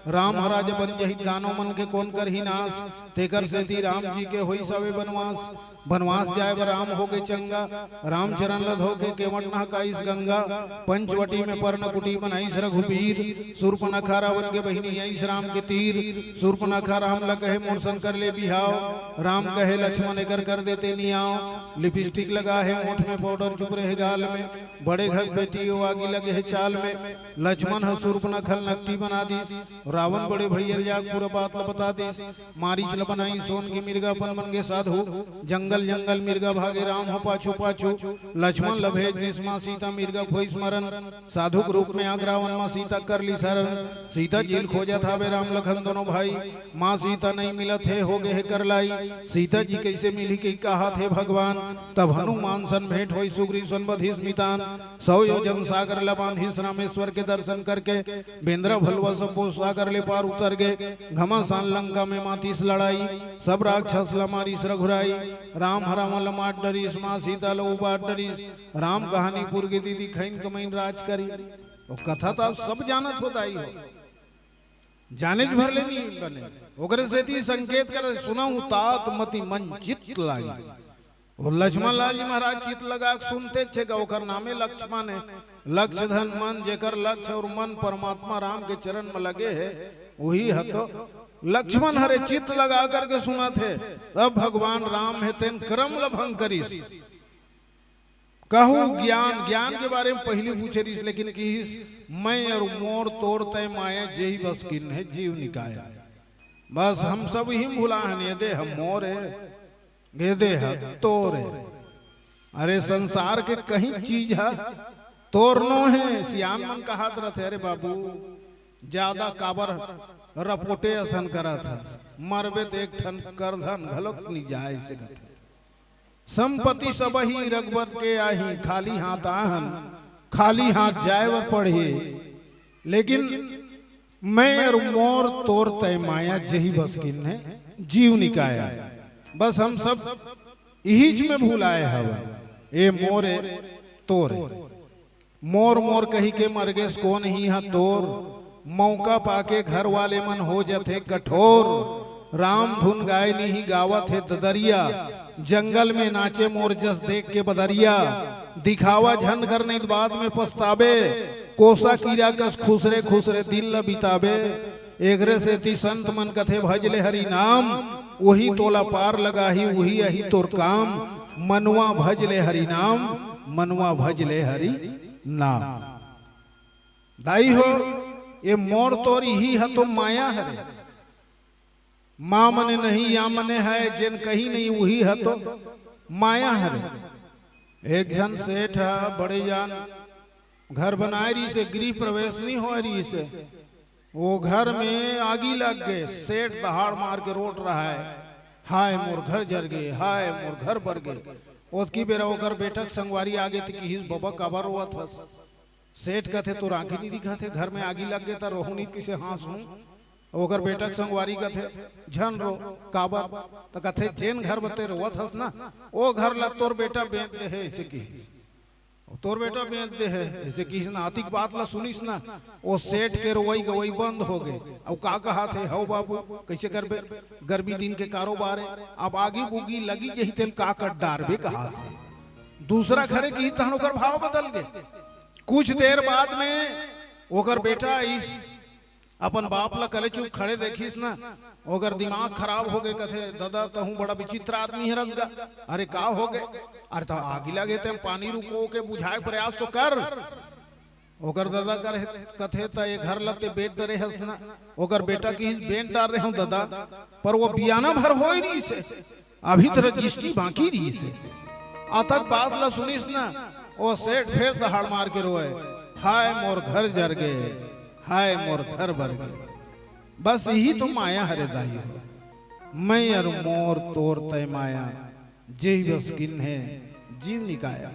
राम ह राजा बन जही दानव मन के कोन करही नाश, तेकर सेती राम जी के होइस हवे बनवास। बनवास जाए बर राम होगे चंगा, रामचरण ल धोके केवट नहकाइस गंगा। पंचवटी में पर्णकुटी बनाइस रघुबीर, सूर्पनखा रावण के बहिनी आइस राम के तीर। सूर्पनखा राम ल कहे मोर सन कर ले बिहाव, राम कहे लक्ष्मण एकर कर देते नियाव। लिपस्टिक लगा हे होंठ में, पाउडर चुप रहे गाल में, बड़े घर बेटी ओ आगी लगे हे चाल में। लक्ष्मण ह सूर्पनखा ल नकटी बना दिस, रावण बड़े भैया ल जाके पूरा बात ल बता दिस। मारीच ल बनाई सोन के मिर्गा अपन बन गे साधु, जंगल जंगल मिर्गा भागे राम ह पाछू पाछू। लक्ष्मण ल भेज दिस माँ सीता मिर्गा खोइस मरन, साधु के रूप में आग रावण माँ सीता कर लिस हरन। सीता जी ल खोजत हावे राम लखन दोनों भाई, माँ सीता नइ मिलत हे, होगे हे करलाई। सीता जी कइसे मिलही कहि कहात हे भगवान। तब हनुमान सन भेंट होइस, सुग्रीव सन बधिस मितान। सौ योजन सागर ल बांधिस, रामेश्वर के दर्शन करके। बेंदरा भलुवा सब्बो सागर ले पार उतर गे। घमासान लंका में मातिस लड़ाई, सब राक्षस ल मारिस रघुराई। राम ह रावण ल मार डरिस, माँ सीता ल उबार डरिस। राम कहानीपुर के दीदी खइन कमइन राज करी। वो कथा तो आप सब जानत हो दाई हो, जानेच भर ले नहीं बने। ओकरे सेती संकेत कर सुनहु तात मति मन चित लागी। वो लक्ष्मण लाल जी महाराज चित लगा के सुनते छे गा, ओकर नामे लक्ष्मण हे। लक्ष्य धन मन, जेकर लक्ष्य और मन परमात्मा राम के चरण में लगे हे, वही ह तो लक्ष्मण हरे। चित लगा करके सुनत हे, तब भगवान राम हे तेन क्रम ल भंग करिस। कहू ज्ञान, ज्ञान के बारे में पहिली पूछे रिस, लेकिन किहिस, मैं और मोर तोर तय माया, जेही बस किन्हे जीव निकाय। बस हम सब ही भुला हन, ये देह मोर हे, ये देह तोर हे। अरे संसार के कहीं चीज ह तोर नो हे। सियान मन कहात रथे, अरे बाबू, ज्यादा काबर रपोटे असन करत हस, मरबे त एक ठन करधन घलोक नि जाए से कथे। संपत्ति सबही रगबत के आही, खाली हाथ आहन, खाली हाथ जाए बर पड़ही। लेकिन मैं अउ मोर तोर तय माया, जेही बस किन्हे जीव निकाया। बस हम सब इहीच में भुलाए हवन, ए मोर ए तोर ए। मोर मोर कही के मरगेस कोन ही हा तोर, मौका पाके घर वाले मन हो जथे कठोर। राम धुन गाय निही गावत हे ददरिया, जंगल में नाचे मोर जस देख के बदरिया। दिखावा झन कर नहीं त बाद में पछताबे, कोसा कीरा कस खुसरे खुसरे दिन ल बिताबे। एकरे सेती संत मन कथे भज ले हरि नाम, वही तोला पार लगाही, वही आही तोर काम। मनवा भज ले हरि नाम, मनवा भज ले हरि नाम। दाई हो, ये मोर तोर इही ह तो माया हरे। माँ मने नहीं, या मने है, जेन कही नहीं, वही ह तो माया हरे। एक झन सेठ ह बड़े जान घर बनाए रहिसे, गृह प्रवेश नहीं होए रहिसे, वो घर में आगी लग गे। सेठ दहाड़ मार के रोट रहा है, हाय मोर घर जर गे, हाय मोर घर बर गे। ओतकी बेरा ओकर बेटा के संगवारी आगे त किहिस, बबा काबर रोवत हस? सेठ कथे, तोर आँखी नहीं दिखत हे, घर में आगी लग गे त रोहू नहीं, किसे हाँसहूँ? ओकर बेटा के संगवारी कथे, झन रो, काबर? त कथे, जेन घर बर ते रोवत हस ना, ओ घर ला तोर बेटा बेच दे हे, ऐसे किहिस। तोर बेटा बेच दे हे, ऐसे किहिस ना, अतिक बात ला सुनिस ना, ओ सेठ के रोवई गवई बंद हो गे। अउ का कहत हे, हव बाबू, कैसे करबे? गर्मी दिन के कारोबार हे, अब आगी बुगी लगी जही तेन का कर डारबे कहत हे। दूसरा घरे किहिस तहन ओकर भाव बदल गे। कुछ देर बाद में ओकर बेटा इस अपन बाप ला कले चुप खड़े देखिस ना, ओकर दिमाग खराब हो गे। कथे, "ददा, तहूँ बड़ा विचित्र आदमी हे रजगा। अरे, का हो गे? अरे, त आगी लगे ते पानी रुको के बुझाए प्रयास तो कर।" ओकर ददा कर, कथे, "त ये घर ला ते बेच डरे हस ना?" ओकर बेटा किहिस, "बेच डार रहे हूँ ददा, पर वो बियाना भर होए रहिसे।" अभी त रजिस्ट्री बाकी रहिसे। अतक बात ला सुनिस ना, ओ सेठ फेर दहाड़ मार के रोए, "हाय मोर घर जर गे, हाय मोर घर बर गे।" बस इही तो माया हरे दाई हो। मैं अरु मोर तोर तय माया, जेही बस किन्हे जीव निकाया।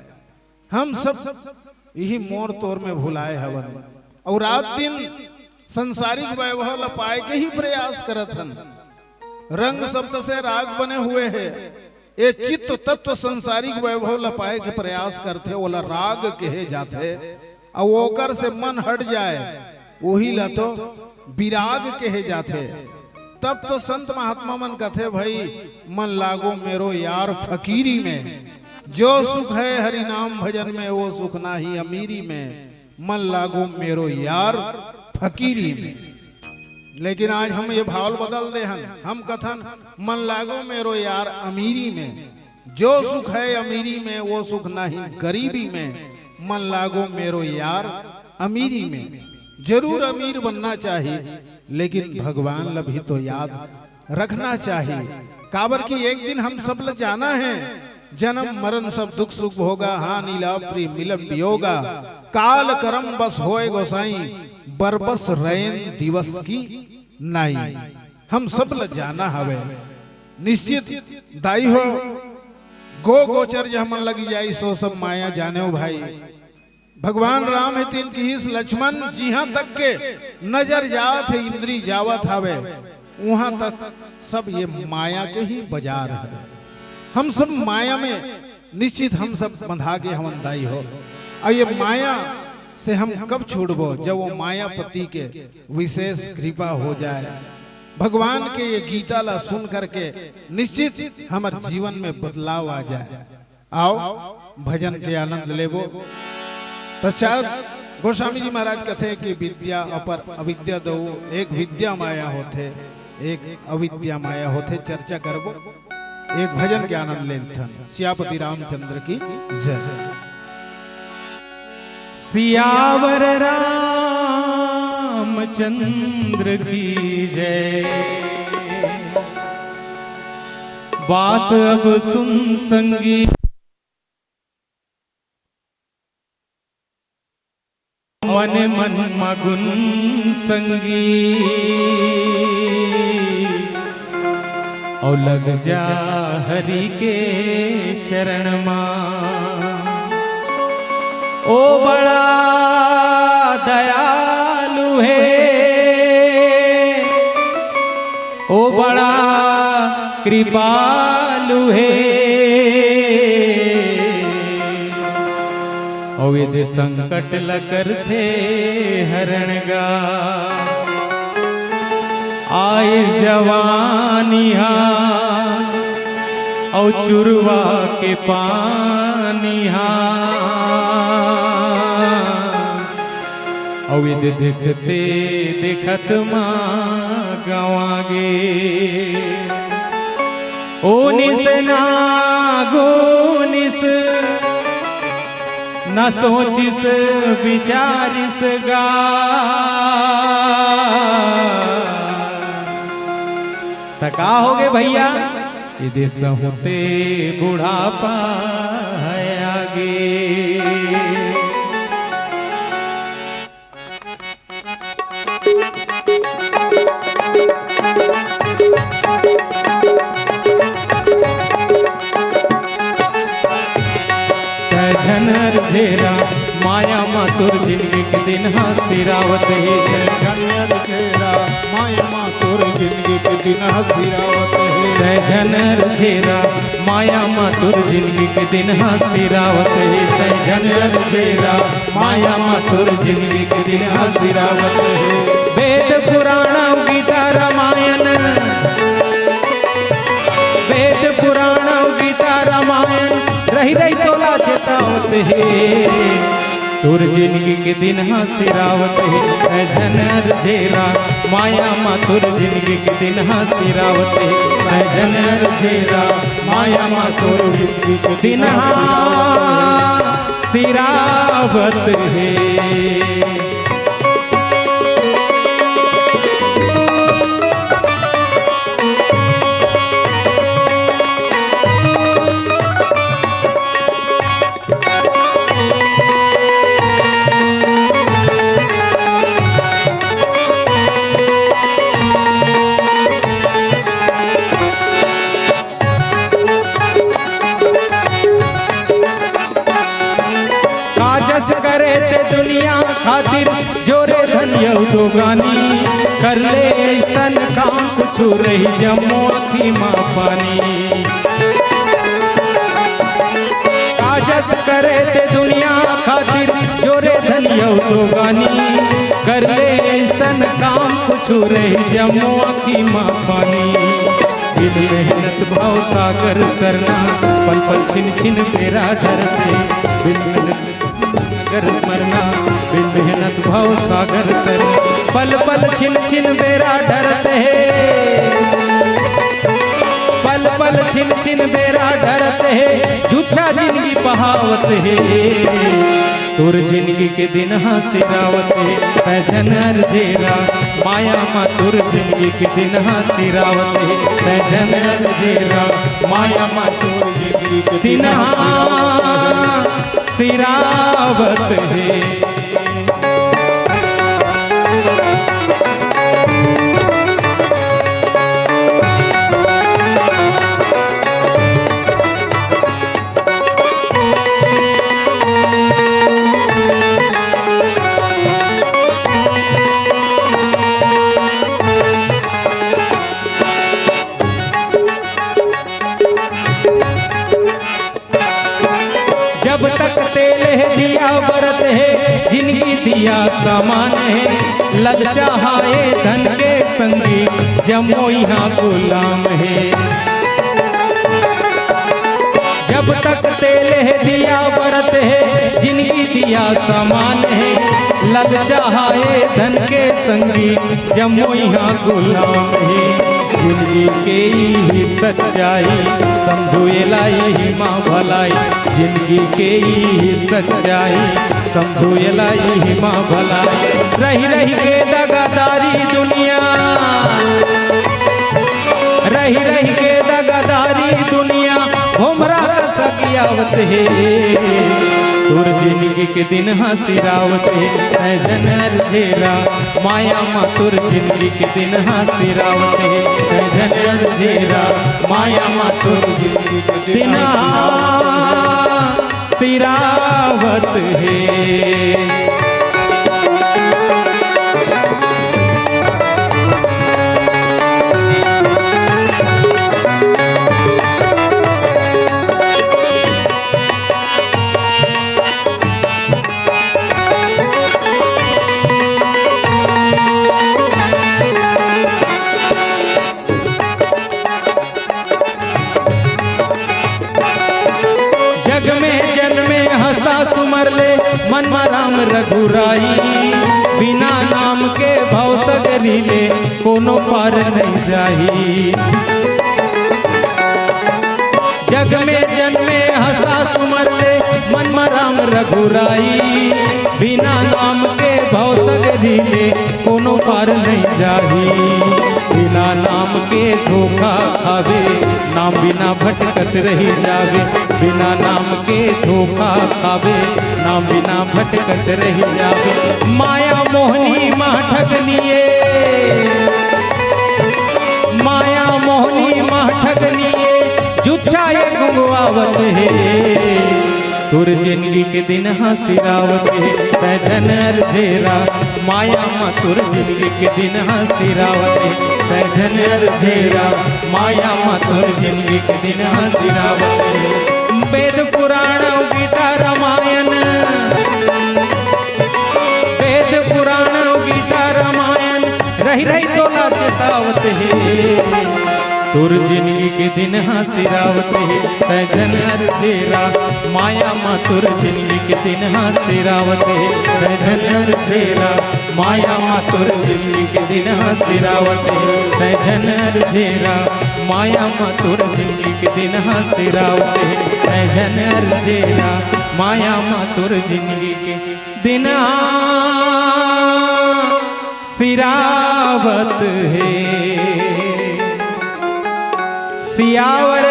हम सब इही मोर तोर में भुलाए हवन। अउ रात दिन संसारिक वैभव ल पाए के ही प्रयास करत हन। रंग शब्द से राग बने हुए हे। ये चित्त तत्व संसारिक वैभव ल पाए के प्रयास करथे, ओला राग कहे जाथे। अउ ओकर से मन हट जाए, ओही ल तो विराग कहे जाथे। तब तो संत महात्मा मन कथे, "भाई, मन लागो मेरो यार फकीरी में, जो सुख है हरि नाम भजन में, वो सुख नाही अमीरी में, मन लागो मेरो यार फकीरी में।" लेकिन आज हम ये भाव बदल दे हन, हम कथन, "मन लागो मेरो यार अमीरी में, जो सुख है अमीरी में, वो सुख नाही गरीबी में, मन लागो मेरो यार अमीरी में।" जरूर अमीर बनना चाही, लेकिन भगवान ल भी तो याद रखना चाही, काबर कि एक दिन हम सब ल जाना हे, जन्म मरण सब दुख सुख भोगा, हानि लाभ प्रिय मिलन वियोगा, काल करम बस होय गोसाई, बरबस रैन दिवस की नाई। हम सब ल जाना हवे निश्चित। दाई हो, गो गोचर जे हमन लगी जाई, सो सब माया जाने हो भाई। भगवान राम हे तेन किहिस, "लक्ष्मण, जिहां तक के नजर जात हे, इंद्री जावत हवे, उहां तक सब ये माया के ही बाजार हे।" हम सब माया में निश्चित हम सब बंधा के हवन दाई हो। अउ ये माया से हम कब छूटबो, जब वो मायापति के विशेष कृपा हो जाए। भगवान के ये गीता ला सुन करके निश्चित हमर जीवन में बदलाव आ जाए। आओ, भजन के आनंद लेबो। पश्चात गोस्वामी जी महाराज कथे कि विद्या अपर अविद्या दो, एक विद्या माया होथे, एक अविद्या माया होथे। चर्चा करबो, एक भजन के आनंद लेथन। सियापति रामचंद्र की जय। सियावर रामचंद्र की जय। बात अब सुन संगी। मन मन मगुन संगी, अउ लग जा हरि के चरण मा। ओ बड़ा दयालु हे, ओ बड़ा कृपालु हे, अउ एदे संकट ल करथे हरण गा। आए जवानी हा अउ चुरवा के पानी हा, अउ एदे देखते देखत मा गंवा गे। ओनिस ना गोनिस, ना सोचिस बिचारिस गा। त का होगे भइया, एदे सहुते बुढ़ापा हे आगे। तै झन अरझेरा, माया मा तोर जिनगी के दिन हा सिरावत हे। तै झन अरझेरा, माया मा तोर जिनगी के दिन हा सिरावत हे। तै झन अरझेरा, माया मा तोर जिनगी के दिन हा सिरावत हे। तै झन अरझेरा, माया मा तोर जिनगी के दिन हा सिरावत हे। वेद पुराण अउ गीता रामायण, वेद पुराण अउ गीता रामायण, रहि रहि तोला चेतावत हे। तोर जिनगी के दिन हा सिरावत हे, तै झन अरझेरा, माया मा तोर जिनगी के दिन हा सिरावत हे, तै झन अरझेरा, माया मा तोर जिनगी के दिन हा सिरावत हे। काजस करे ते दुनिया खातिर, जोरे धन अउ दो गानी, कर ले अइसन काम कुछु रहि जम्मो आँखी मा पानी। काजस करे ते दुनिया खातिर, जोरे धन अउ दो गानी, कर ले अइसन काम कुछु रहि जम्मो आँखी मा पानी। बिन मेहनत भव सागर तरना, पल पल छिन छिन बेरा डरथे। बिन मेहनत सागर मरना, बिन मेहनत भव सागर तरना, पल पल छिन छिन बेरा डरत हे। पल पल छिन छिन बेरा डरत हे, झूठा जिनगी बहावत हे। तोर जिनगी के दिन हा सिरावत हे, तै झन अरझेरा, माया मा तोर जिनगी के दिन हा सिरावत हे, तै झन अरझेरा, माया मा तोर जिनगी के दिन हा सिरावत हे। जब तक तेल हे दिया बरत हे, जिनगी दिया समान हे। ललचाहा ए धन के संगी, जम्मो इहाँ गुलाम हे। जब तक तेल हे दिया बरत हे, जिनगी दिया समान हे। ललचाहा ए धन के संगी, जम्मो इहाँ गुलाम हे। जिनगी के इही सच्चाई, समझो एला इही मा भलाई। जिनगी के इही सच्चाई, समझो एला इही मा भलाई। रहि रहि के दगादारी दुनिया, रहि रहि के दगादारी दुनिया, भोमरा कस खियावत हे। तोर जिनगी के दिन ह सिरावत हे, तैं झन अरझेरा। माया मा तोर जिनगी के दिन ह सिरावत हे, तैं झन अरझेरा। माया मा तोर जिनगी के दिन ह सिरावत हे। जग में जनमे हँसता सुमर ले, मन मा राम रघुराई। बिना नाम के भव सगरी ले, कोनो पार नहीं जाही। जग में जनमे हँसता सुमर ले, मन मा राम रघुराई। बिना नाम के भव सगरी ले, कोनो पार नहीं जाही। बिना नाम के धोखा खावे, नाम बिना भटकत रहि जावे। बिना नाम के धोखा खावे, नाम बिना भटकत रहि जावे। माया मोहनी मा ठगनिए, माया मोहनी मा ठगनिए, जुच्छा ये गुंगवावत हे। तोर जिनगी के दिन ह सिरावत हे, तैं झन अरझेरा। माया मा तोर जिनगी के दिन ह सिरावत हे, तैं झन अरझेरा। माया मा तोर जिनगी के दिन ह सिरावत हे। वेद पुराण अउ गीता रामायण, वेद पुराण अउ गीता रामायण, रहि रहि तोला चेतावत हे। तोर जिनगी के दिन ह सिरावत हे, तैं झन अरझेरा। माया मा तोर जिनगी के दिन ह सिरावत हे, तैं झन अरझेरा। माया मा तोर जिनगी के दिन ह सिरावत हे, तैं झन अरझेरा। माया मा तोर जिनगी के दिन ह सिरावत हे, तैं झन अरझेरा। माया मा तोर जिनगी के दिन ह सिरावत हे। सियावर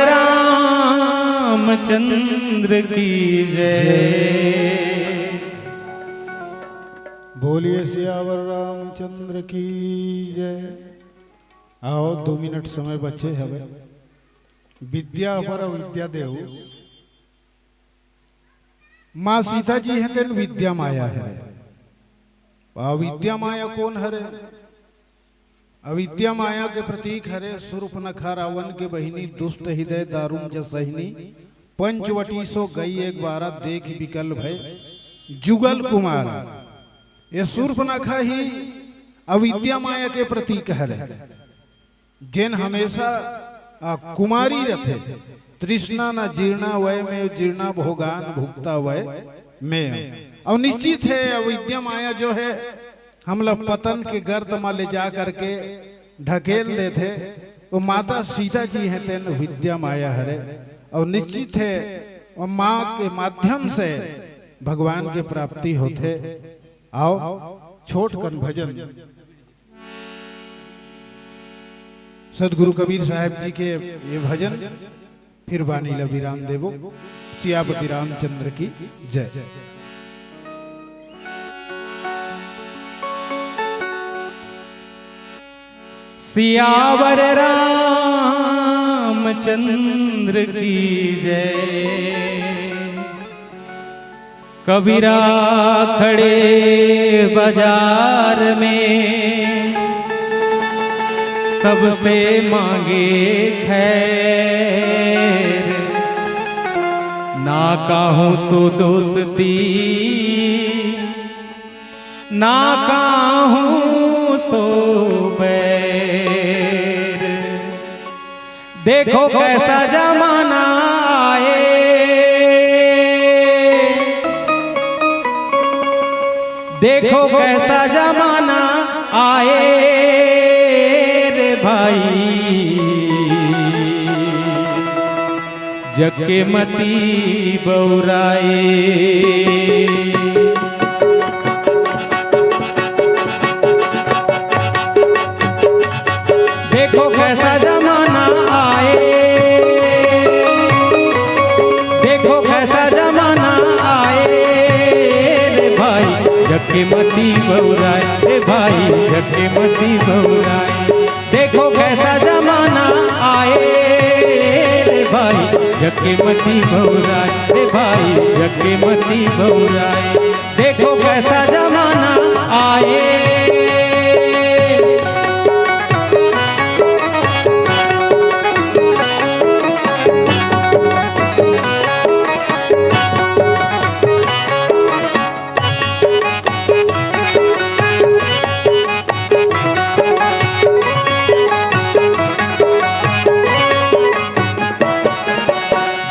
रामचंद्र की जय। बोलिए सियावर रामचंद्र की जय। आओ, दो मिनट समय बचे हवे। विद्या पर अविद्या देव। माँ सीता जी हे तेन विद्या माया हरे। अविद्या माया कोन हरे? अविद्या माया के प्रतीक हरे सूर्पनखा, रावण के बहिनी, दुष्ट हृदय, दारुण जसहिनी, पंचवटी सो गई एक बारा, देख विकल भय जुगल कुमारा। ये सूर्पनखा ही अविद्या माया के प्रतीक हरे। जेन हमेशा, आ, कुमारी रथे, तृष्णा न जीर्णा वय में, जीर्णा भोगान भुगता वय में। अउ निश्चित हे, अविद्या माया जो हे, हमला पतन के गर्त म ले जा करके ढकेल देथे। वो माता सीता जी हे, तेन विद्या माया हरे। अउ निश्चित हे, वो माँ के माध्यम से भगवान के प्राप्ति होथे। आओ, छोट कन भजन। सदगुरु कबीर साहब जी के ये भजन, फिर बानी ला विराम देबो। सियापति रामचंद्र की जय। सियावर रामचंद्र की जय। कबीरा खड़े बाजार में, सबसे मांगे खैर। ना काहू सो दोस्ती, ना काहू सो बैर। देखो कैसा जमाना आए, देखो कैसा जमाना आए रे भाई, जग के मती बउराए। देखो कैसा जमाना आए, देखो कैसा जमाना आए झक्के मती बउराय रे भाई, झक्के मती बउराय। देखो कैसा जमाना आए रे भाई, झक्के मती बउराय रे भाई, झक्के मती बउराय। देखो कैसा जमाना आए।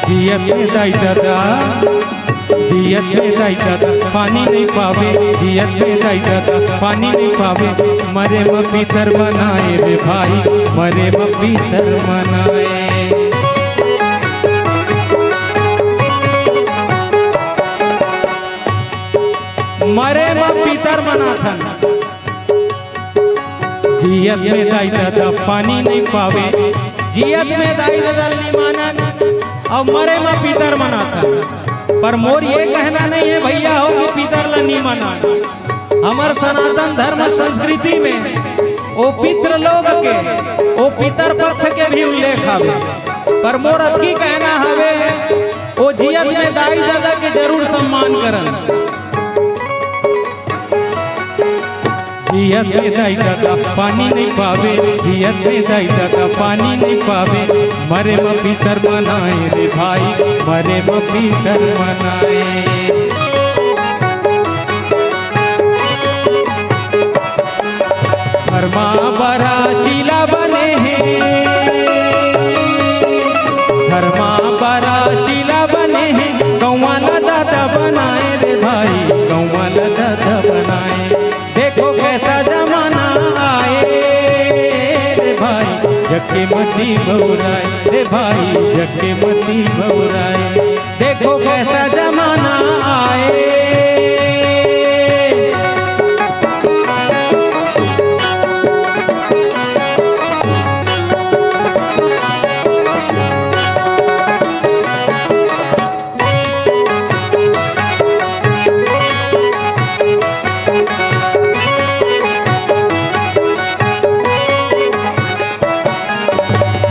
जियत में दाई ददा, जियत में दाई ददा, पानी नहीं पावे। जियत में दाई ददा, पानी नहीं पावे। मरे म पीतर बनाए रे भाई, मरे म पीतर बनाए। मरे म पीतर बनाथन। जियत में दाई ददा पानी नहीं पावे, जियत में दाई ददा नहीं मानन, अउ मरे म पीतर मनाथन। पर मोर ये कहना नहीं है भैया हो कि पीतर ला नहीं मानन। हमर सनातन धर्म संस्कृति में ओ पितृ लोग के, ओ पितर पक्ष के भी उल्लेख हवे। पर मोर अतकी कहना हवे, ओ जियत में दाई ददा के जरूर सम्मान करन। जियत में दाई ददा पानी नहीं पावे, जियत में दाई ददा पानी नहीं पावे। मरे म पीतर मनाए रे भाई, मरे म पीतर मनाए। घर मा बरा चीला बने हे, घर मा बरा चीला बने हे। गौवा ला ददा बनाए रे भाई, गौवा ला ददा बनाए। देखो कैसा जमाना आए रे भाई, झक्के मती बउराय रे भाई, झक्के मती बउराय। देखो कैसा जमाना आए।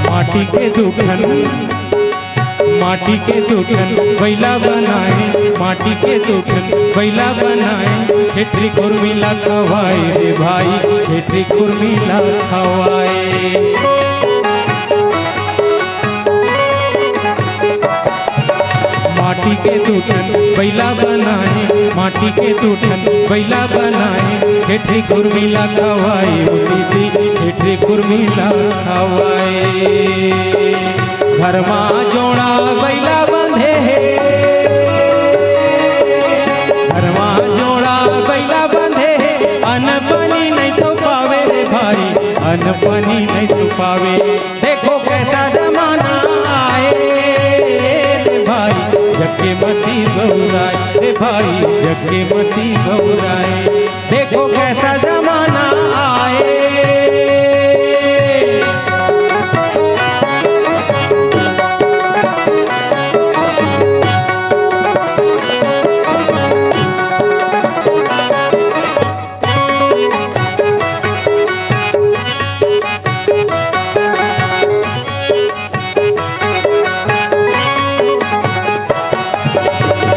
माटी के दू ठन, माटी के दू ठन बइला बनाए, माटी के दू ठन बइला बनाए। ठेठरी कुरमी ला खवाए रे भाई, ठेठरी कुरमी ला खवाए। माटी के दू ठन बइला बनाए, माटी के दू ठन बइला बनाए। ठेठरी कुरमी ला खवाए ओ दीदी, ठेठरी कुरमी ला खवाए। घर मा जोड़ा बइला बंधे हे, घर मा जोड़ा बइला बंधे हे। अन्न पानी नहीं तो पावे रे भाई, अन्न पानी नहीं तो पावे। देखो कैसा जमाना आए रे भाई, झक्के मती बउराय रे भाई, झक्के मती बउराय। देखो कैसा जमाना आए।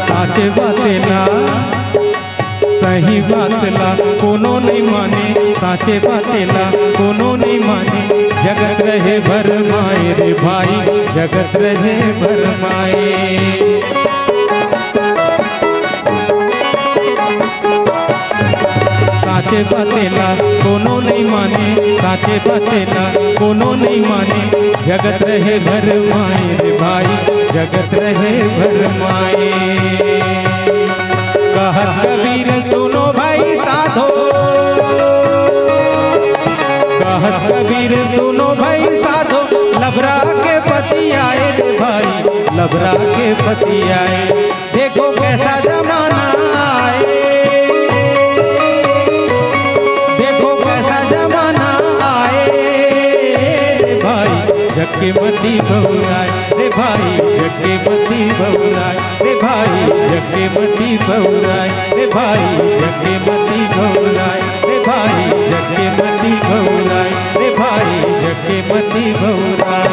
साचे बाते ला, सही बात ला कोनो नहीं माने, साचे बाते ला कोनो नहीं माने। जगत रहे भरमाए रे भाई, जगत रहे भरमाए। साचे बाते ला कोनो नहीं माने, साचे बाते ला कोनो नहीं माने। जगत रहे भरमाए रे भाई, जगत रहे भरमाए। कहत कबीर सुनो भाई साधो, कहत कबीर सुनो भाई साधो। लबरा के पतियाए रे भाई, लबरा के पतियाए। देखो कैसा जमाना आए, देखो कैसा जमाना आए रे भाई, झक्के मती बउराय रे भाई, झक्के मती बउराय रे भाई जके मती बउराय रे, भाई जके मती बउराय रे, भाई जके मती बउराय रे, भाई जके मती बउराय।